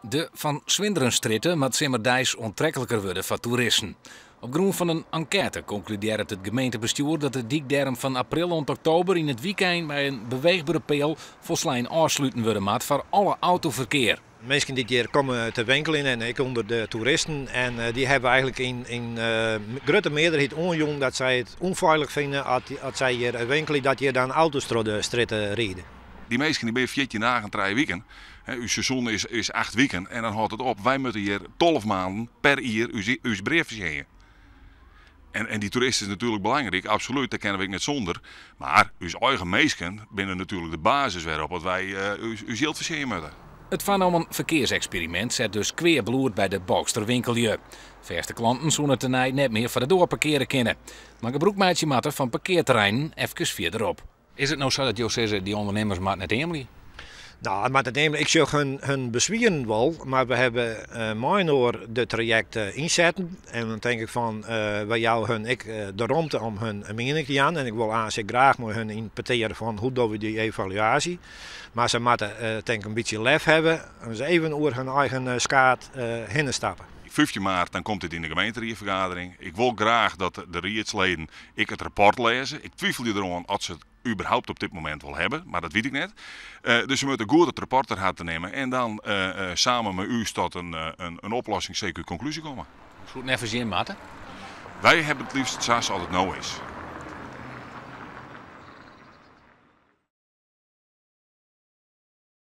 De Van Swinderenstrjitte moat simmerdeis oantrekliker wurde foar toeristen. Op grûn fan in enkête konkludearret it gemeentebestjoer dat de dyk dêrom fan april oant oktober yn it wykein mei in beweechbere peal folslein ôfsluten wurde moat foar alle autoferkear. Minsken dy't hjir komme te winkeljen en ek ûnder de toeristen en dy hawwe eigenlik yn grutte mearderheid oanjûn dat sy it ûnfeilich fine as sy hjir winkelje dat hjir dan auto's troch de strjitte ride. Dy minsken dy binne 14 dagen, trije wiken. Us seizoen is 8 wiken en dan hâldt it op. Wy moatte hjir 12 maanden per jier ús brea fertsjinje. En dy toerist is natuerlik belangryk, absolút, dêr kinne we ek net sûnder. Mar ús eigen minsken binne natuerlik de basis wêrop dat wy ús jild fertsjinje moatte. It foarnommen ferkearseksperimint set dus kwea bloed by de Balkster winkellju. Fêste klanten soene tenei net mear foar de doar parkeare kinne, mar gebrûk meitsje moatte fan parkearterreinen efkes fierderop. Is it no sa dat jo sizze, dy ûndernimmers moatte net eamelje? No, moat net eamelje. Ik sjoch hun beswieren wol, mar we hawwe mei-inoar dit trajekt ynsetten. En dan tink ik fan, wy jouwe hun ek de romte om hun miening te jaan. En ik wol aanst ek graach mei hun yn petear fan hoe dogge we dy evaluaasje. Mar se moatte tink ik in bytsje lef hawwe en ris even oer hun eigen skaad hinne stappe. 15 maart dan komt dit yn de gemeenteriefergadering. Ik wol graach dat de riedsleden ek it rapport lêze. Ik twivelje deroan oft se it überhaupt op dit momint wol hawwe, mar dat wit ik net. Dus se moatte goed it rapport ter harte nimme en dan samen mei ús tot in oplossing, CQ konklúzje komme. Hoe soe it neffens jim moatte? Wy hawwe it leafst sa as it no is.